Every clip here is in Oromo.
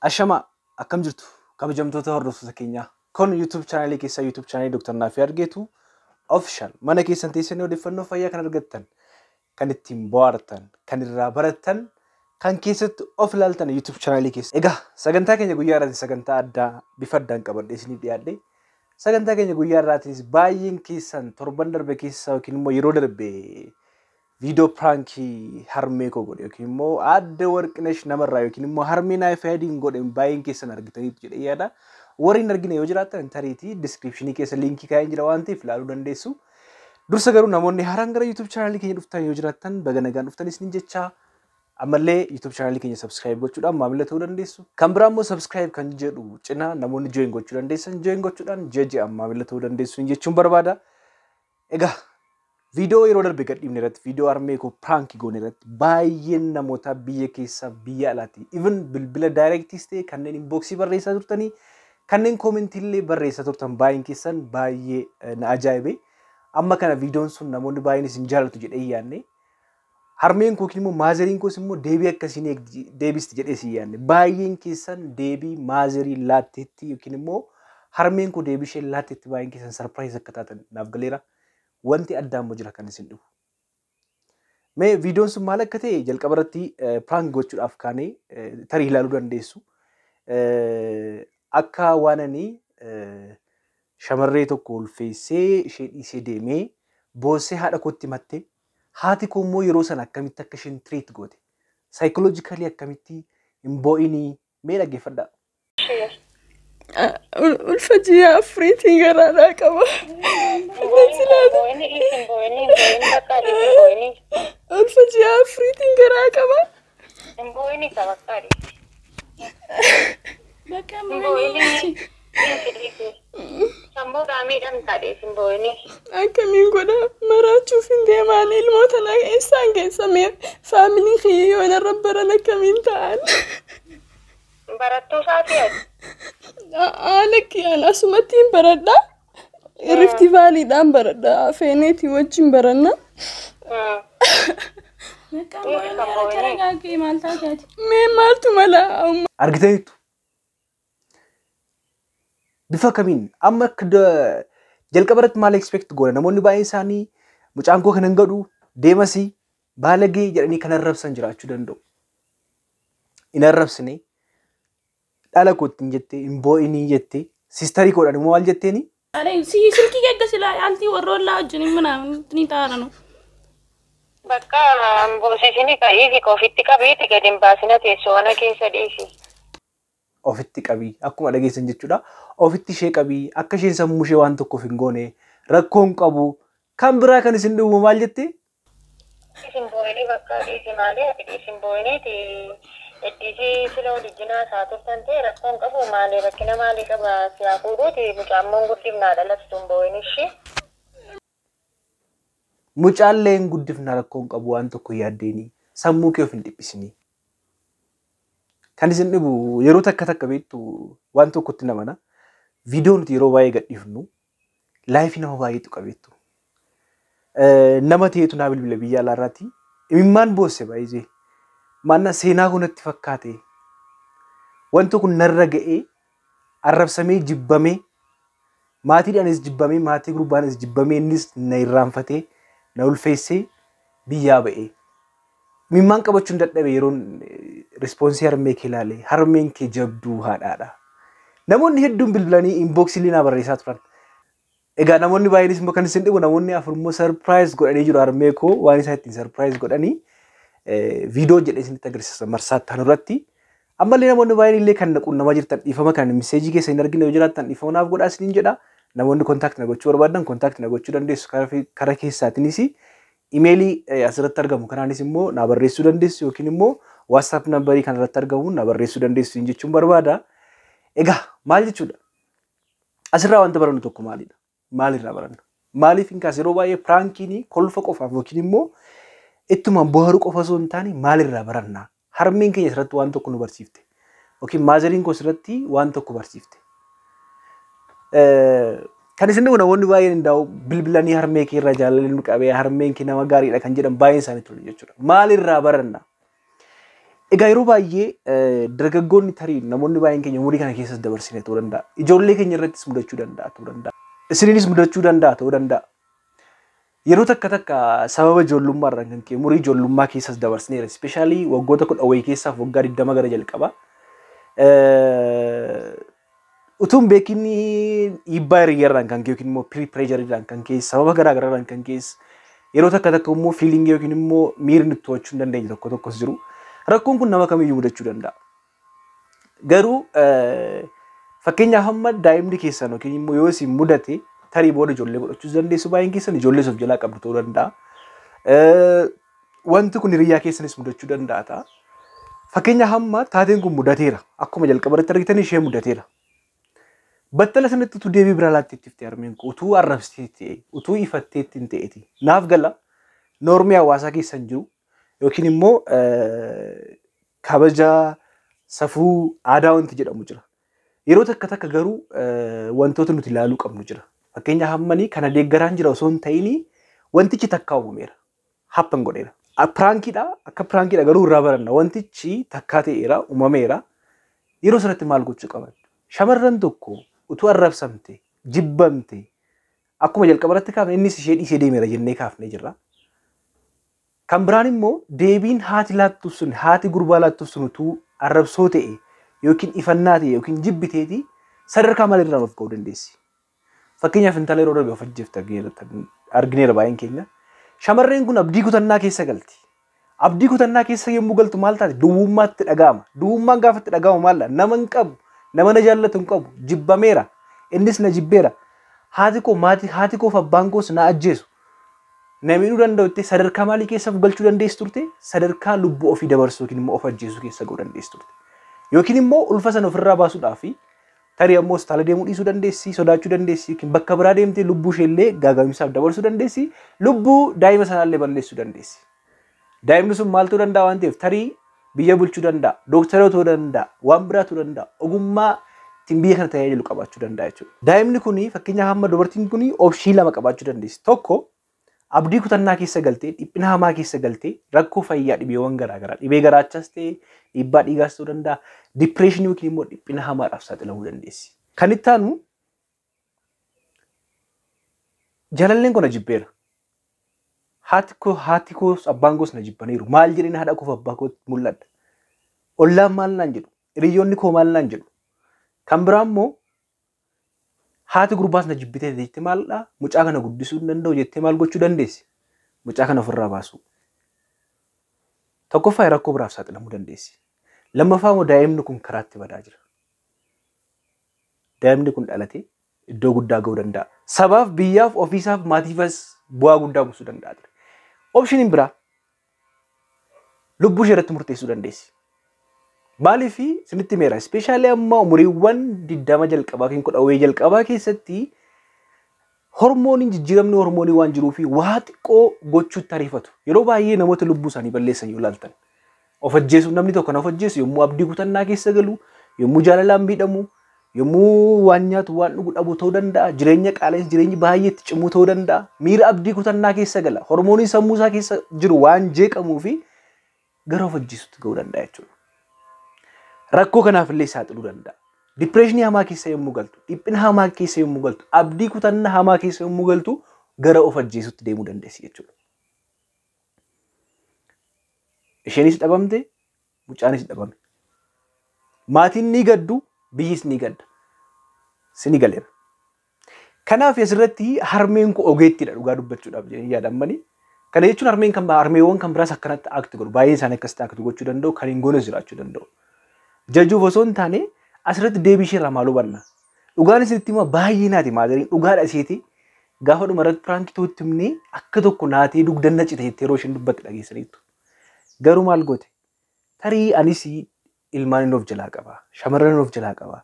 Ashama, akkam jirtu kabajamtoota hordoftoota keenyaa? Kun YouTube chaanalii keessaa YouTube chaanalii Dr. Naafii Argeetu Official. Mana keessan teessanii odeeffannoo fayyaa kan argattan, kan ittiin bohaartan, kan irraa barattan, kan keessatti of ilaaltan YouTube chaanalii keessa. Egaa sagantaa keenya guyyaa irraatti sagantaa addaa bifa addaan qabadhee isiniif dhiyaadhe. Sagantaa keenya guyyaa irraatiis baay'een keessan torban darbe keessa yookiin immoo yeroo darbe viidiyoo prankii harmee koo godhe yookiin immoo Aadde Warqinesh namarraa yookiin immoo harmee Naafyaadiin godhe baay'een keessan argitaniitu jedhee yaada. Warri hin argine yoo jiraatan tariitii descriptionii keessa linkii kaa'een jira waan ta'eef ilaaluu dandeessu. Dursa garuu namoonni haaraan gara YouTube chaanalii keenya dhuftan yoo jiraattan, baga nagaan dhuftan isiniin jechaa, ammallee YouTube chaanalii keenya subscribe gochuudhaan maamila ta'uu dandeessu. Kan biraa immoo subscribe kan jedhu cinaa namoonni join gochuu dandeessan join gochuudhaan ji'a ji'aan maamila ta'uu dandeessu jechuun barbaada. Egaa viidiyoo yeroo darbe gadhiifne irratti, viidiyoo harmee koo prankii goone irratti, baay'een namoota biyya keessaa biyya alaatti even bilbila directiis ta'e kanneen inboxii barreessaa turtanii, kanneen commentii illee barreessaa turtan, baay'een keessan baay'ee na ajaa'ibe. Amma kana viidiyoon sun namoonni baay'een isin jaallatu jedhee yaadne. Harmeen koo yookiin immoo motheriin koos immoo deebii akkasiin deebisti jedhee si yaadne. Baay'een keessan deebii motherii laatteetti yookiin immoo harmeen koo deebii isheen laatteetti baay'een keessan surprise akka taatan naaf galeera. Wanti addaa immoo jira kan isin dhufu. Mee viidiyoon sun maal akka ta'e jalqaba irratti prank gochuudhaaf kaanee tarii ilaaluu dandeessu. Akka waan ani shamarree tokko ulfeessee ishee dhiisee deemee boossee haadha kootti himattee, haati koo immoo yeroo sana akkamitti akka isheen treat goote, psychologically akkamitti hin boo'inii, mee dhaggeeffadhaa. Ulfa ji'a 4tiin garaadhaa qaba. Hin boo'inii, hin boo'inii, bakka hin boo'inii. Ulfa ji'a 4tiin garaa qaba. Hin boo'inii ka bakka. Bakka Hin boo'inii. Dhiisi, dhiisi. Sammuudhaa miidhamtaa, dhiisi, hin boo'inii. Akkamiin godha? Maraachuuf hin deemaan. Ilmoo tana eessaan geessamee? Familyn kiyya yoo narra baran akkamiin ta'an? Barattuu isaatii ati? Lakki, an asumatti hin baradha. Rift Valleydhaan baradha. Feeneetii wajjin baranna. Bakka taragaagee maal taate? Mee maaltu mala? Argitaniitu. Bifa kamiin amma akka jalqaba irratti maal expect goona? Namoonni baay'een isaanii mucaan koo kan hin godhu, deemasii baalagee jedhanii kan arrabsan jiraachuu danda'u. Hin arrabsine. Dhala kootti hin jettee, hin boo'inii jettee, sisterii koodhaan immoo maal jetteeni? Si silkii gegga silaa antii warra ollaa wajjin mana ni taaranu. Bakka hin boosisini, ka'iisi ofitti qabiiti, gadi hin baasina, teessoo mana keessa dhiisi. Ofitti qabii, akkuma dhageessan jechuudha. Ofitti ishee qabii, akka isheen sammuu ishee waan tokkoof hin goone, rakkoo hin qabu. Kan biraa kan isin dhibu maal jettee? Dhiisi, hin boo'inii, bakka dhiisi, maali ati, dhiisi, hin boo'iniiti. Iddisi sila waliijinaa isaa turtan ta'e rakkoo hin qabu, maali rakkina maalii qaba? Siyaa fuudhuuti, mucaammoon guddifnaa dhalatu, hin boo'in ishii. Mucaallee hin guddifna, rakkoo hin qabu, waan tokko yaaddeenii sammuu kee of hin dhiphisinii. Kan isin dhibu yeroo takka takka beektu waan tokkotti namana. Viidiyoo nuti yeroo baay'ee gadhiifnu lifeii nama baay'eetu qabeettu. Nama ta'etu naa bilbila biyya alaarraati. Imimmaan boosse baay'ee. Maanna seenaa kun natti fakkaate. Wanti kun narra ga'ee, arrabsamee, jibbamee, maatiidhaanis jibbamee, maatii gurbaanis jibbamee, innis na irraanfatee, na ulfeessee biyyaa ba'ee. Imimmaan qabachuun dadhabe yeroon responsii harmee kee ilaale. Harmeen kee jabduu haadhaadha. Namoonni hedduun bilbilanii inboxii naa barreessaa turan. Egaa namoonni baay'eenis immoo kan isin dhibu, namoonni afur immoo surprise godhanii jiru harmee koo. Waan isaan ittiin surprise godhanii viidiyoo jedhee isinitti agarsiisa marsaa itti irratti. Ammallee namoonni baay'een illee kan quunnamaa jirtan, dhiifama, kan messageii keessa hin argine yoo jiraattan dhiifama naaf godhaa isiniin jedha. Namoonni contact na gochuu barbaadan contact na gochuu dandeessu karaa keessaatiinis, emailii asirratti argamu kanaanis immoo na barreessuu dandeessu, yookiin immoo WhatsApp numberii kanarratti argamu na barreessuu dandeessu jechuun barbaada. Egaa maal jechuudha? Asirraa wanta barannu tokko maalidha? Maalirraa baranna? Maaliif hin kaase? Yeroo baay'ee prankiin kolfa qofaaf yookiin immoo ittuma bohaaruu qofa osoo hin taane maalirraa baranna? Harmeen keenya asirratti waan tokko nu barsiifte. Yookiin motheriin koo asirratti waan tokko barsiifte. Kan isin dhibu, namoonni baay'een hin bilbilanii harmee kee irraa jaalalli nu qabee, harmeen kee nama gaariidha kan jedhan baay'een isaanii ture jechuudha. Maalirraa baranna? Egaa yeroo baay'ee dargaggoonni tarii namoonni baay'een keenya umurii kana keessas dabarsine ta'uu danda'a. Ijoollee keenya irrattis mudachuu danda'a ta'uu danda'a. Isiniinis mudachuu danda'a ta'uu danda'a. Yeroo takka takka sababa ijoollummaa irraan kan ka'e umurii ijoollummaa keessas dabarsineera. Especially waggoota 10 keessaaf waggaa 20 gara jalqabaa. Utuu hin beekin dhiibbaa hiriyyarraan kan ka'e yookiin immoo peer pressureidhaan kan ka'e sababa garaa garaarraan kan ka'e yeroo takka takka immoo feelingii yookiin immoo miirri nutti to'achuu hin dandeenye tokko tokkos jiru. Rakkoon kun nama kamiyyuu mudachuu danda'a. Garuu fakkeenyaaf amma daa'imni keessan yookiin immoo yoo isin mudate tarii booda ijoollee godhachuus dandeessu, baay'een keessan ijoollee of jalaa qabdu ta'uu danda'a. Wanti kun hiriyyaa keessanis mudachuu danda'a ta'a. Fakkeenyaaf amma taateen kun mudateera. Akkuma jalqaba irratti argitan ishee mudateera. Battala sanatti utuu deebii biraa laatti itti harmeen kun utuu arrabsitee ta'e, utuu ifattee ittiin ta'eeti. Naaf gala, normii hawaasaa keessa hin jiru yookiin immoo kabaja, safuu, aadaa wanti jedhamu jira. Yeroo takka takka garuu wantoota nuti ilaaluu qabnu jira. Fakkeenyaaf hammanii kana deeggaraan jira osoo hin ta'in wantichi takkaa uumameera. Happen godheera. Prankiidha, akka prankiidha garuu irraa baranna. Wantichi takkaa ta'eera, uumameera. Yeroo sanatti maal gochuu qaban? Shamarran tokko utuu arrabsamte, jibbamte, akkuma jalqaba irratti kaafne innis ishee dhiisee deemeera jennee kaafnee jirra. Kan biraan immoo deebiin haati laattuuf sun, haati gurbaa laattuuf sun utuu arrabsoo ta'e yookiin ifannaa ta'e yookiin jibbiteeti sadarkaa maalirraa of ga'uu dandeessi? Fakkeenyaaf intala yeroo darbe of ajjeefte argineera baay'een keenya. Shamarreen kun abdii kutannaa keessa galti. Abdii kutannaa keessa yommuu galtu maal taate? Duwwummaatti dhaga'ama. Duwwummaan gaafa itti dhaga'amu maal? Nama hin qabu, nama na jaallatu hin qabu, jibbameera, innis na jibbeera. Haati koo maatii haati koof abbaan koos na ajjeesu. Na miidhuu danda'u jettee sadarkaa maalii keessa of galchuu dandeessi turte? Sadarkaa lubbuu ofii dabarsuu yookiin immoo of ajjeesuu keessa ga'uu dandeessi turte. Yookiin immoo ulfa sana ofirraa baasuudhaaf tarii ammoo hospitaala deemuu dhiisuu dandeessi, sodaachuu dandeessi, yookiin bakka biraa deemtee lubbuu ishee illee gaaga'umsaaf dabarsuu dandeessi, lubbuu daa'ima sanaallee balleessuu dandeessi. Daa'imni sun maal ta'uu danda'a waan ta'eef tarii biyya bulchuu danda'a, dooktara ta'uu danda'a, waan biraa ta'uu danda'a, ogummaa ittiin biyya kana tajaajilu qabaachuu danda'a jechuudha. Daa'imni kun fakkeenyaaf amma dubartiin kun optionii lama qabaachuu dandeessi. Tokko, abdii kutannaa keessa galtee, dhiphina hamaa keessa galtee, rakkoo fayyaa dhibeewwan garaagaraa, dhibee garaachaas ta'e, dhiibbaa dhiigaas ta'uu danda'a, depressionii yookiin immoo dhiphina hamaadhaaf saaxilamuu dandeessi. Kan itti aanu, jaalalleen kun na jibbeera. Haati koos abbaan koos na jibbaniiru. Maal jedheen haadha koof abbaa kootti mul'adha? Ollaan maal naan jedhu? Hiriyoonni koo maal naan jedhu? Kan biraa immoo haati gurbaas na jibbitee jettee maaldhaa mucaa kana guddisuu hin danda'u jettee maal gochuu dandeessi? Mucaa kana ofirraa baasuu. Tokkoffaa, rakkoo biraaf saaxilamuu dandeessi. Lammaffaa immoo daa'imni kun karaatti badaa jira. Daa'imni kun dhalatee iddoo guddaa ga'uu danda'a. Sabaaf, biyyaaf, ofiisaaf, maatiifas bu'aa guddaa buusuu danda'a. Optioniin biraa lubbuu ishee irratti murteessuu dandeessi. Maaliif isinitti meera? Especially amma umuriiwwan 20 jalqabaa yookiin 10 jalqabaa keessatti hormooniin jijjiiramni hormoonii waan jiruu fi waa xiqqoo gochuutti ariifatu. Yeroo baay'ee namoota lubbuu isaanii balleessan yoo ilaaltan. Of ajjeesu, namni tokko kan of ajjeesu yommuu abdii kutannaa keessa galu, yommuu jaalalaan miidhamu, yommuu waan nyaatu waan dhugu dhabu ta'uu danda'a. Jireenya qaala'insi jireenyi baay'ee itti cimuu ta'uu danda'a. Miira abdii kutannaa keessa gala. Hormooniin sammuu isaa keessa jiru waan jeeqamuu fi gara of ajjeesuutti ga'uu danda'a jechuudha. Rakkoo kanaaf illee saaxiluu danda'a. Depressionii hamaa keessa yommuu galtu, dhiphina hamaa keessa yommuu galtu, abdii kutannaa hamaa keessa yommuu galtu gara of ajjeesuutti deemuu dandeessi jechuudha. Isheenis dhabamte, mucaanis dhabame. Maatiin ni gaddu, biyyis ni gadda. Sini galeera. Kanaaf asirratti harmeen kun ogeettiidha dhugaa dubbachuudhaaf jedhanii yaadammanii. Kana jechuun harmeen kan harmeewwan kan biraas akkanatti act godhu. Baay'een isaanii akkasitti act gochuu danda'u, kan hin goones jiraachuu danda'u. Jajuuf osoo hin taane asirratti deebii ishee irraa maal hubanna? Dhugaan isinitti hima, baay'ee naati motheriin dhugaadha isheeti. Gaafa dhuma irratti prankii ta'utti himnee akka tokko naatee dugdan na cite jettee yeroo isheen dubbatte dhageessaniitu. Garuu maal goote? Tarii anis ilmaan of jalaa qaba. Shamarran of jalaa qaba.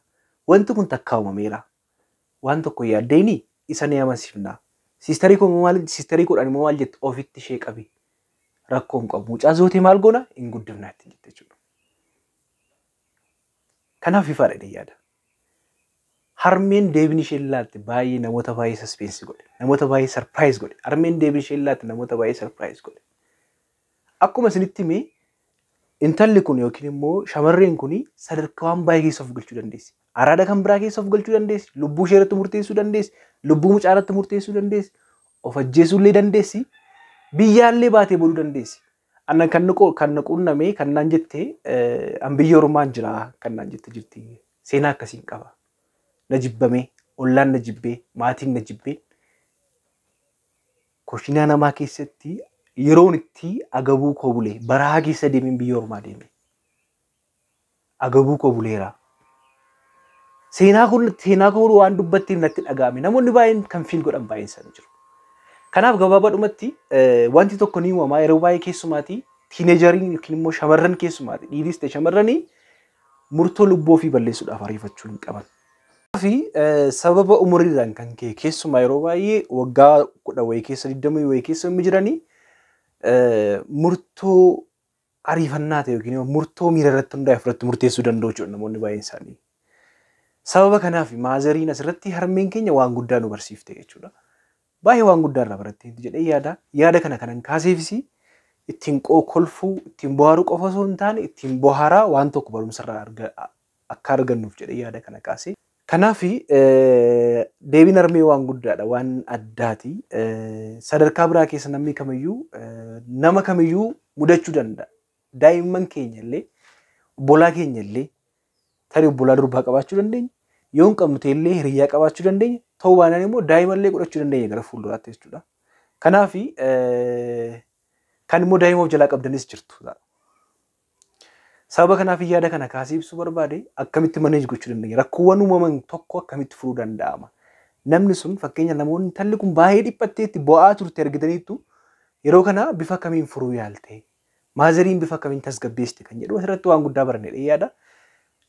Wanti kun takkaa uumameera. Waan tokko yaaddeeni isa ni amansiifna. Sisterii koo maal, sisterii koodhaan immoo maal jette? Ofitti ishee qabi. Rakkoo hin qabu. Mucaa zootee maal goona? Hin guddifnaa ittiin jette jechuudha. Kanaaf ifaadha jedhee yaada. Harmeen deebiin isheen laatte baay'ee namoota baay'ee suspense godhe. Namoota baay'ee surprise godhe. Harmeen deebiin isheen laatte namoota baay'ee surprise godhe. Akkuma isinitti hime Intalli kun yookiin immoo shamarreen kun sadarkaa waan baay'ee keessa of galchuu dandeessi. Araada kan biraa keessa of galchuu dandeessi. Lubbuu ishee irratti murteessuu dandeessi. Lubbuu mucaa irratti murteessuu dandeessi. Of ajjeesuu illee dandeessi. Biyyaallee baatee buluu dandeessi. Annan kan na quunname kan naan jette an biyya ormaan jira kan naan jette jirti. Seenaa akkasiin qaba. Na jibbame, ollaan na jibbee, maatiin na jibbee. Koshinaa namaa keessatti yeroon itti agabuu koo bulee baraa keessa deemeen biyya ormaa deeme. Agabuu koo buleera. Seenaa kun seenaa koo waan dubbattiin natti dhaga'ame. Namoonni baay'een kan fiil godhan baay'een isaanii jiru. Kanaaf gabaabaadhumatti wanti tokko ni uumamaa yeroo baay'ee keessumaatii tiineejariin yookiin immoo shamarran keessumaati dhiiris ta'e shamarranii murtoo lubbuu ofii balleessuudhaaf ariifachuu hin qaban. Fi sababa umuriidhaan kan ka'e keessumaa yeroo baay'ee waggaa 10 wayii keessa 20 wayii keessa yommuu jiranii murtoo ariifannaa ta'e yookiin immoo murtoo miira irratti hundaa'e ofirratti murteessuu danda'u jechuudha namoonni baay'een isaanii. Sababa kanaaf maazariin asirratti harmeen keenya waan guddaa nu barsiifte jechuudha. Baay'ee waan guddaa irraa baratte jedhee yaada. Yaada kana kanan kaaseefis ittiin kolfuu, ittiin bohaaruu qofa osoo hin taane ittiin bohaaraa waan tokko barumsa irraa akka argannuuf jedhee yaada kana kaase. Kanaaf deebiin harmee waan guddaadha, waan addaati. Sadarkaa biraa keessa namni kamiyyuu nama kamiyyuu mudachuu danda'a. Daa'imman keenya illee, obbolaa keenya illee tarii obbolaa durbaa qabaachuu dandeenya. Yoo hin qabnu ta'e illee hiriyyaa qabaachuu dandeenya. Ta'uu baannaan immoo daa'ima illee godhachuu dandeenya gara fuulduraatti jechuudha. Kanaaf kan immoo daa'ima of jalaa qabdanis jirtu. Sababa kanaaf yaada kana kaasee ibsuu barbaade akkamitti maneej gochuu dandeenya? Rakkoowwan uumaman tokko akkamitti furuu danda'ama? Namni sun fakkeenya namoonni intalli kun baay'ee dhiphatteetti bo'aa turte argitaniittu yeroo kana bifa kamiin furuu yaalte? Maazariin bifa kamiin tasgabbeessite kan jedhu asirratti waan guddaa barannedha yaada.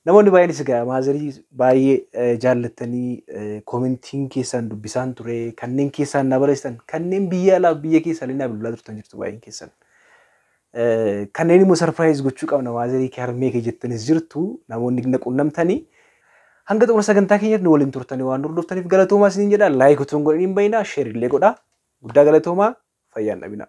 Namoonni baay'eenis egaa maazarii baay'ee jaallattanii koomentiin keessan dubbisaan ture kanneen keessaan na barreessitan kanneen biyya alaa biyya keessaa illee na bilbilaa turtan jirtu baay'een keessan. Kanneen immoo sarpiraayiz gochuu qabna maazarii kee harmee kee jettanis jirtu namoonni na quunnamtanii hanga xumura sagantaa keenyatti nu waliin turtanii waan hordoftaniif galatoomaa isiniin jedha. Laayik utuu hin godhin hin bayinaa sheer illee godhaa. Guddaa galatoomaa fayyaan dhabinaa.